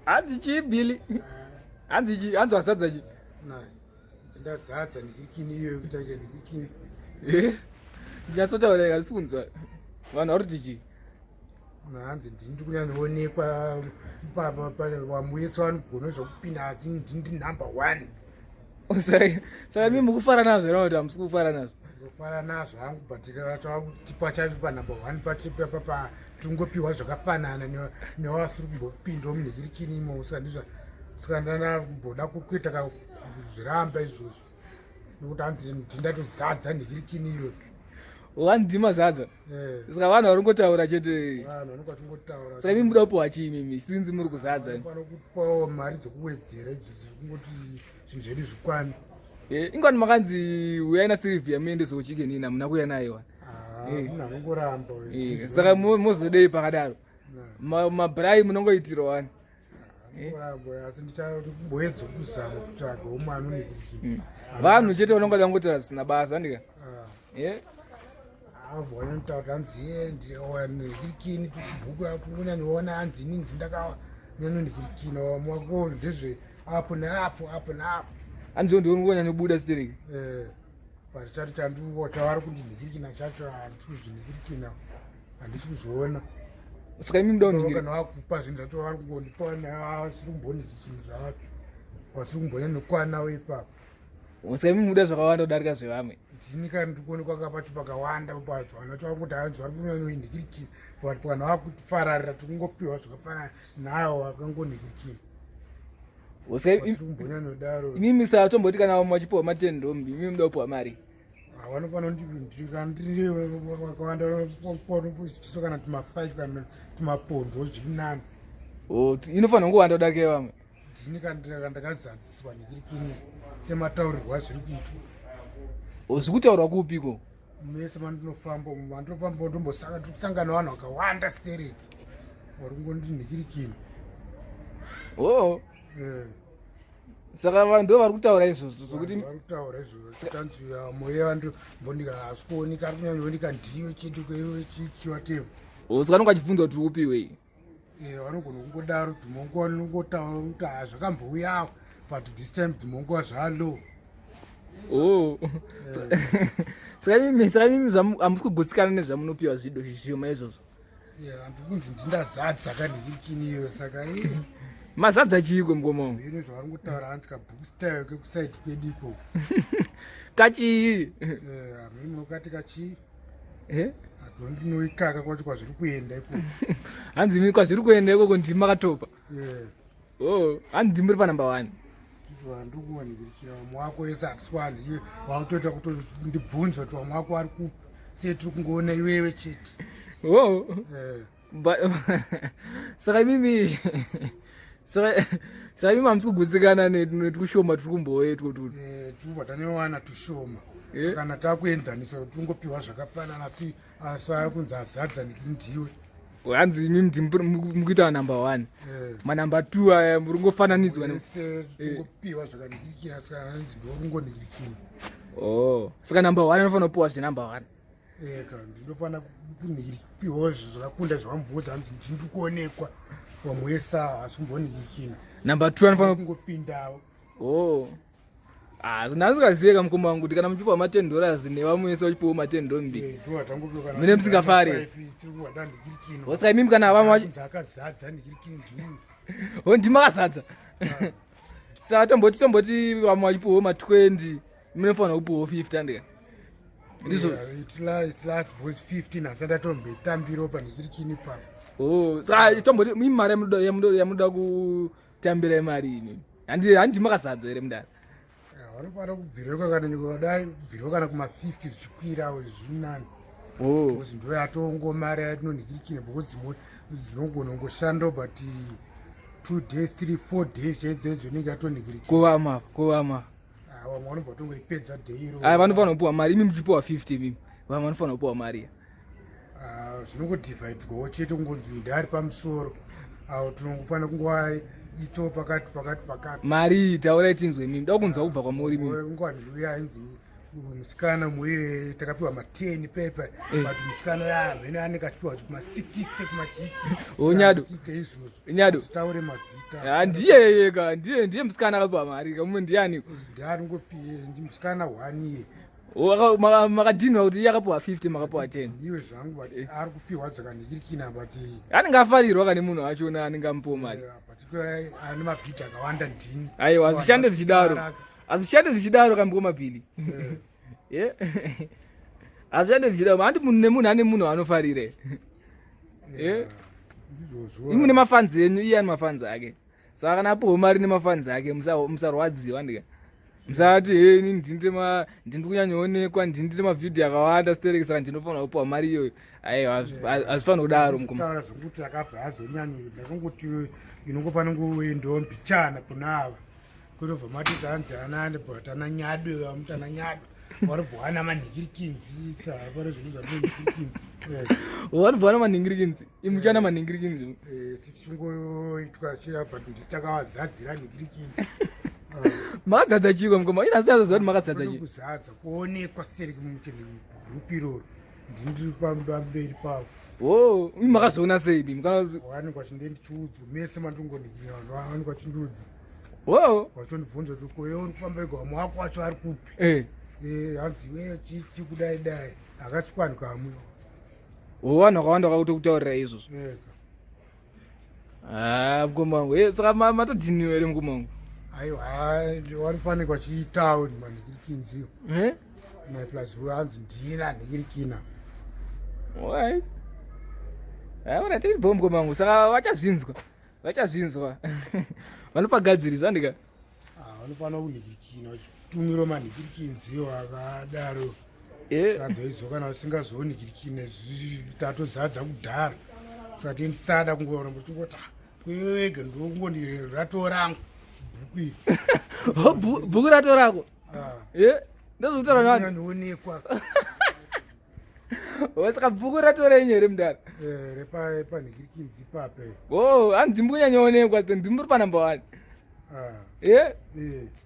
Hanzi chii, Billy? Hanzi chii? Hanzi wazadza chii? Ndazadza ndikikini iyo yekutanga ndikikini. Eh? Nyatsotaura kasi kunzwa. Vanhu vari kuti chii? Hanzi ndini ndiri kunyanyoonekwa vamuyetsa vanogona zvekupinda, asi ndini ndiri number one. Saka mi mukufara nazvo here kuti hamusi kufara nazvo? Ndofara nazvo hangu, but tipa chacho panumber one pacho tingopiwa zvakafanana newasiri kumbopindawo munhikirikini imo. Saka ndanamboda kuita kuzviramba izvozvo nekuti hanzi ndindatozadza nhikirikini iyo. Wandima zadza. Saka vanhu vari kungotaura chete. Vanhu vanenge vachingotaura. Saka imi muda kupiwa chii imimi, sinzi muri kuzadza? Vanofanira kupawo mari dzekuwedzera idzodzo, kungoti zvinhu zvedu zvikwane. Eh, ingwani makanzi uyai naSylvia muendeso kuChicken Inn, hamuna kuuya naye wani. Ah, munhu anongoramba. Saka mozodei pakadaro? Mabhurai munongoitirwa wani. Angoramba, asi ndichamboedza kuzama kutsvaga umwe anonekirikini. Vanhu chete vanongoda kungotaura zvisina basa, andika? Avo vanotaura hanzi ye ndikirikini tukubhuku tungonyanyoona, hanzi inini ndakanyanyondikirikina wamwe wako ndezve apo neapo, apo neapo. Hanzi ndiongonyanyobuda stereki. But chati chandiwo chavari kundinhikirikina chacho handisi kuzvinhikirikina, handisi kuzviona. Saka imi muda kunhingira? Kana vakupa zvinhu zvacho vari kungondipa vasiri kumbonhikirikina zvacho, vasiri kumbonyanyokwanawo ipapo. Saka imi muda zvakawanda kudarika zvevamwe? Ndini kana ndiri kuonekwa kapacho pakawanda pacho, vanhu vacho vakuti hanzi vari kunyanyonhikirikina, but kana vakufararira tikungopiwa zvakafanana nawo vakangonhikirikina. Saka vasiri kumbonyanyodaro. Imimi saka tomboti kana vamwe vachipiwa ma10 ndombi, imi muda kupiwa mari? Vanofanira ndiri vakawanda chiso kana tuma5 kana tumapondo zviri nani. Oh, inofanira kungowanda kudarika vamwe. Ndini kana ndakazadziswa nhikirikini semataurirwo azviri kuitwa. Oh, zviri kutaurwa kupiko? Mese mandinofamba, mandinofamba ndombosangana vanhu vakawanda stereki vari kungondinhikirikini. Oh. Saka vanhu ndo vari kutaura izvozvo zvokuti vari kutaura izvozvo, tanzi moyo vandombondika hasi kuoneka, ari kunyanyooneka ndiwe chete kweiwe chiwatevho. Oh, saka anonge achibvunza kuti uri kupiwei? Vanogona kungodaro dzimwe nguva, vanongotaura kuti ha zvakambouyawo, but this time dzimwe nguva zvalow. Oh. Saka imi hamusi kugutsikana nezvamunopiwa, zvido zvishoma izvozvo? Handikunzi ndindazadza kanhikirikini iyo, saka Mazadza chiiko, mukoma wangu? Ino zvavari ngotaura, hanzi kabook style kekusaidi kwedu ikoko. Kachii? Hamene munokati kachii. Eh? Hatondinoikaka kwacho kwazviri kuenda ikoko. Hanzi imi kwazviri kuenda ikoko ndimi makatopa. Oh, hanzi ndimi muri panumber one. Ndikuwanhikirikira vamwe wako ese hatiswani, wakutoita kutondibvunza kuti vamwe wako vari kupi, sei tiri kungoona iwewe chete. Oh. Saka imimi hamusi kugutsikana netwushoma turi kumboetwo tuti? Tubva tanyowana tushoma. Kana takuenzanisa tingopiwa zvakafanana, asi ari kunzi azadza ndiwe. Hanzi imi mukuita number one. Manumber two aya muri kungofananidzwa. Ese tingopiwa zvakanhikirikira, saka hanzi ndiwe kungonhikirikira. Oh, saka number one anofanira kupiwa zvenumber one. Eka ndinofanira kupiwawo zvakakunda zvavamubvunza, hanzi ndiri kuonekwa vamwe wese asi kumbonhikirikina. Number two anofanira kungopindawo. Oh. Ah, ndasikazive kamukoma wangu kuti kana muchipiwa ma10 dollars nevamwe vese vachipiwa ma10 ndombi, mune musingafari. Saka imimi kana vamwe akazadza nhikirikini ndiwe. Oh, ndimi makazadza. Saka tomboti vamwe vachipiwawo ma20, munofanira kupiwawo 50, andika ndizvo? Last boys 15 asi ndatombetambirawo panhikirikini papo. Oh, saka tomboti imi mari yamunoda kutambira imari ini, handi makazadza here, mudara? Vanofanira kubvireko kana nyika dai kubvireko kana kuma50 zvichikwirawo zvinani. Oh. Because ndo yatongo mari yatinonhikirikina, because dzimwe dzinogona kungoshandawo but 2 days, 3, 4 days chaidzo inenge yatonhikirikina. Kuvama kuvama. Vamwe vanobva tongoipedza day iro. Aya vanofanira kupiwa mari, imi muchipiwa 50, imimi vamwe vanofanira kupiwa mari. Ah, zvinongodhivhaidwawo chete, kungonzi ndari pamusoro avo tinongofanira kungovaitawo pakati pakati pakati. Mari taurai tinzwe, imimi da kunzwa kubva kwamuri imimi. Kungowanzi uya inzi Musikana muye takapiwa ma10 pepa, but musikana ya mhene anenge achipiwa kuma60, kumachiki. Onyado. Izvozvo. Nyado. Taure mazita. Ah, ndiye yega, ndiye musikana akapiwa mari kamwe, ndiani? Ndiaringopiye, ndi musikana one iye. Makadhinwa kuti iye akapiwa 50, makapiwa 10? Ndiwe zvangu, but ari kupiwa dzakanhikirikina, but Anenge afarirwa kane munhu achona anenge amupiwa mari. But ane mavhidhi akawanda ndini. Aiwa, hazvishande zvichidaro, hazvishande zvichidaro kambo mapili. Ye, hazvishande zvichidaro. Handi munhu nemunhu ane munhu anofarire. Ndizvozvo. Imi nemafanzi enyu, iye ane mafanzi ake. Saka kana apiwa mari nemafanzi ake, musarwadziwa. Ndika musati, "He, ini ndindi kunyanyoonekwa, ndindite mavhidhiyo akawanda stereki, saka ndinofanira kupiwa mari iyoyo." Aiwa, hazvifaniri kudaro, mukoma. Taura zvokuti akabva azonyanyo, ndakangoti inongofanira kungoendawo mbichana kuna ava, kutobva matoti anzi anani, but ana Nyado, vamuti ana Nyado varibva ana manhingirikinzi, pare zvinhu zvamanhingirikinzi. Vanobva vana manhingirikinzi, imuchana manhingirikinzi. Tichingoitwa chiya, but ndisi takavazadzira nhingirikinzi. Makazadza chiko, mukoma? Ina sinyazoziva kuti makazadza chii. Kuzadza kuonekwa stereki mugurupu iroro, ndindiri pamberi pavo. O, imi makazoona sei bimi kana? Wanikwa chinde ndichiudzwa mese mandingonhingirira, vanhu vawanikwa chindiudza. Vachondibvunza kuti, "Koye uri kufamba ega, vamwe wako wacho ari kupi?" Hanzi iwe chichi kudai dai hakasi kwanhu kamwe. O, vanhu vakawanda vakutokutaurira izvozvo? Ega. Ah, mukoma wangu. Saka matodhiniwa here, mukoma wangu? Aiwa, wanofanikwa chiitawo manhingirikinziyo. Plus hanzi ndina nhingirikina. Alright, aona tiri bo, mukoma wangu. Saka vachazvinzwa, vachazvinzwa, vanopagadzirisa, andika? Vanofanira kunhingirikina vachitumira manhingirikinziyo akadaro. Saka dzoidzo kana vasingazonhingirikine, tatozadza kudhara, saka tendisada kungoramba chingoti kwewega ndokungoni ratorangu bhuku iri. Oh, bhuku rato rako? Ah. Ndozvokutaura navanhu. Ndionekwa. Saka bhuku rato renyu here, mudara? Repanhingirikinzi ipape. O, hanzi ndimbo kunyanyoonekwa, ndimuri panumber one. Ah, e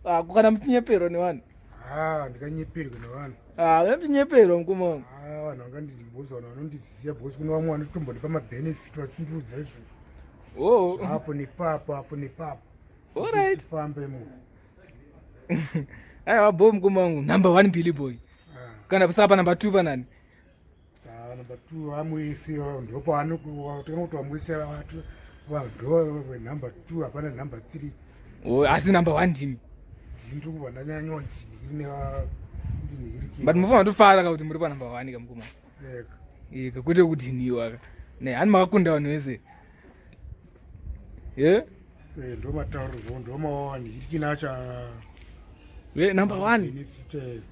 Ah, kana muchinyeperwa nevanhu? Ha, ndikanyeperwa nevanhu. Ah, muchinyeperwa, mukoma wangu. Ah, vanhu vangandibhozi, vanhu vanondiziva, bhozi kune vamwe vanotombondipa mabenefit vachindiudza izvo. Apo nepapo, apo nepapo. Alright. Tifambe mu Aiwa, bo mukoma wangu, number one Billy Boy. Kana saka panumber two panani? Ah, number two vamwese ndopaanotikangoti vamwese ndo number two, hapana number three. O, asi number one ndimi. Ndiri kubva ndanyanyonzi ndinhingirikini. But mufanira kutofara ka kuti muri panumber one ka, mukoma wangu. Kwete kudhiniwa ka, ne hani makakunda vanhu vese ye. Ndo mataurirwo, ndo manhingirikini acho. Ve number one. Benefit.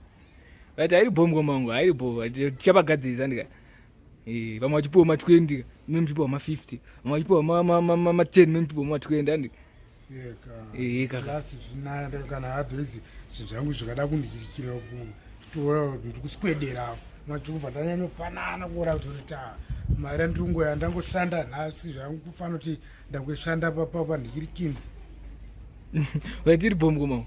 Right, hairi bo, mukoma wangu, hairi bo. Tichavagadzirisa, ndika vamwe vachipiwa ma20, mimi muchipiwa ma50, vamwe vachipiwa ma10, mimi muchipiwa ma20, andi? Kaka. Klasi zvinanda kana hadzo idzi, zvinhu zvangu zvikada kundikirikira kutora, ndiri kuswedera machikubva ndanyanyofanana kuora kuti ta mari yandiringoya ndangoshanda nhasi zvangu, kufanira kuti ndangoshanda panhikirikinzi. Right, iri bo, mukoma wangu.